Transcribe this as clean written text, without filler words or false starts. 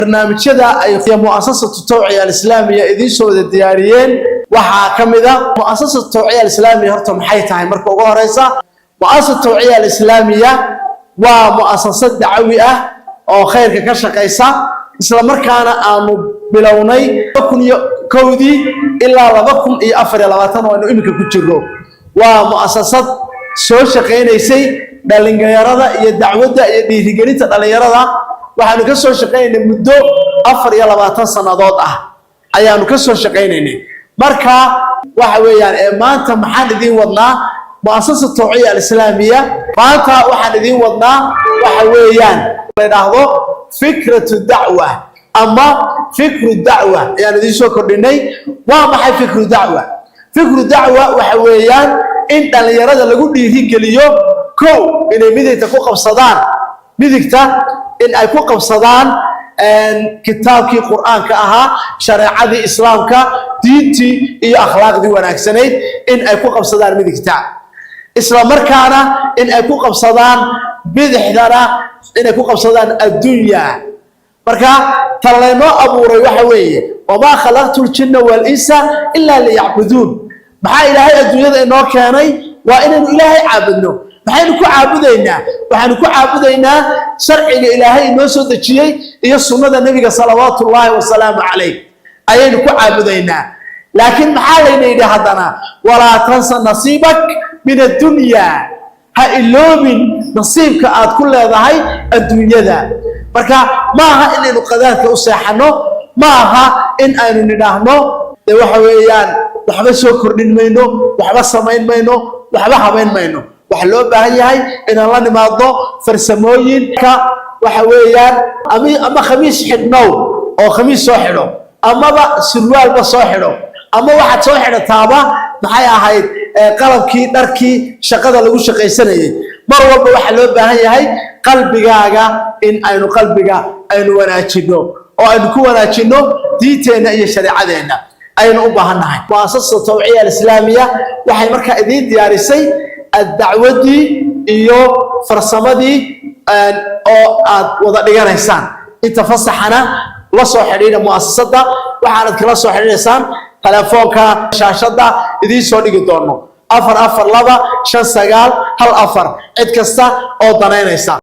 Barnaamijyada ay Muasasatu Tawciya Alislaamiya idiin soo wada diyaariyeen waxaa ka mid a Muasasatu Tawciya Alislaamiya. Horta maxay tahay? Marka ugu horeysa, Muasasatu Tawciya Alislaamiya waa muasasad dacawi ah oo khayrka ka shaqaysa, isla markaana aanu bilownay 2001-dii ilaa 2024 oo aynu iminka ku jirno. Waa muasasad soo shaqaynaysay dhalinyarada iyo dacwadda iyo dhiirigelinta dhalinyarada. Waxaanu ka soo shaqaynaynay muddo 24 sannadood ah ayaanu ka soo shaqaynaynay. Marka waxa weeyaan, ee maanta maxaan idiin wadnaa? Muasasa Tawciya Alislaamiya maanta waxaan idiin wadnaa waxa weeyaan la idhaahdo fikratu dacwa ama fikru dacwa ayaan idiin soo kordhinay. Waa maxay fikru dacwa? Fikru dacwa waxa weeyaan in dhalinyarada lagu dhiirigeliyo, kow, inay midigta ku qabsadaan, midigta in ay ku qabsadaan kitaabkii Qur'aanka ahaa, shareecadii Islaamka, diintii iyo akhlaaqdii wanaagsanayd in ay ku qabsadaan midigta, isla markaana in ay ku qabsadaan bidixdana inay ku qabsadaan addunya. Marka tan laynoo abuuray waxa weeye: وما خلقت الجن والإنس إلا ليعبدون. Maxaa Ilaahay adduunyada inoo keenay? Waa inaynu Ilaahay caabudno. Maxaynu ku caabudaynaa? Waxaanu ku caabudaynaa sharciga Ilaahay inoo soo dejiyey iyo sunnada Nebiga صلوات الله وسلامه عليه ayaynu ku caabudaynaa. Laakiin maxaa layna yidhi haddana? ولا تنس نصيبك من الدنيا. Ha iloobin nasiibka aad ku leedahay adduunyada. Marka ma aha inaynu qadaadka u seexanno, ma aha in aynu nidhaahno dee waxa weeyaan waxba soo kordhin mayno, waxba samayn mayno, waxba habayn mayno. Waxaa loo baahan yahay inaan la nimaadno farsamooyinka. Waxa weeyaan, ama khamiis xidhnow oo khamiis soo xidho, amaba surwaalba soo xidho, ama waxaad soo xidhataaba maxay ahayd qalabkii dharkii shaqada lagu shaqaysanayay. Mar walba waxaa loo baahan yahay qalbigaaga in aynu qalbiga aynu wanaajinno oo aynu ku wanaajinno diinteenna iyo shareecadeenna ayaynu u baahan nahay. Muasasada Tawciya Alislaamiya waxay markaa idiin diyaarisay dacwaddii iyo farsamadii oo aad wada dhiganaysaan. Inta fasaxana la soo xidhiidha muasasadda. Waxaanad kala soo xidhiidhaysaan telefoonka shaashadda idiin soo dhigi doono, 4425914, cid kasta oo danaynaysa.